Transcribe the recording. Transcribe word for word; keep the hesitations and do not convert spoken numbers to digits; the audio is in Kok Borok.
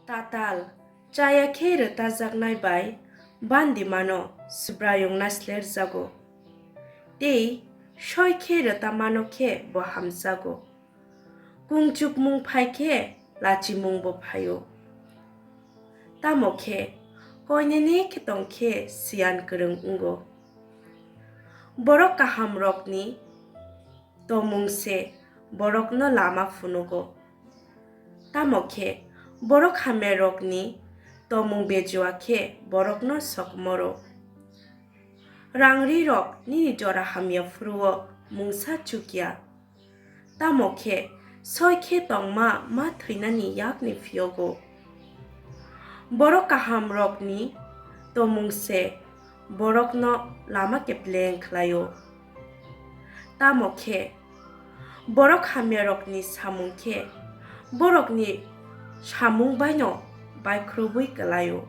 Tatal chaya khe rwtajaknai bai bandimano Subraiyung naislerjago, tei soi khe rwtamano khe bo hamjago. Kung chukmung phai khe lachimungbo phai-o. Tamo khe koinene khe tong khe siyan kwrwng wngo. Borok kahamrokni tomung se borokno lama phunugo. Tamo khe borok hamyarokni tomung bejua khe borokno sokmoro. Rangrirok nini jora hamya phuru-o mungsa chukya. Tamo khe soi khe tongma ma thwinani yakni phiyogo. Borok kahamrokni tomung se borokno lama kepleng khlai-o. Tamo khe borok hamyarokni samung khe borokni samung baino baikhorobwi kwlai-o.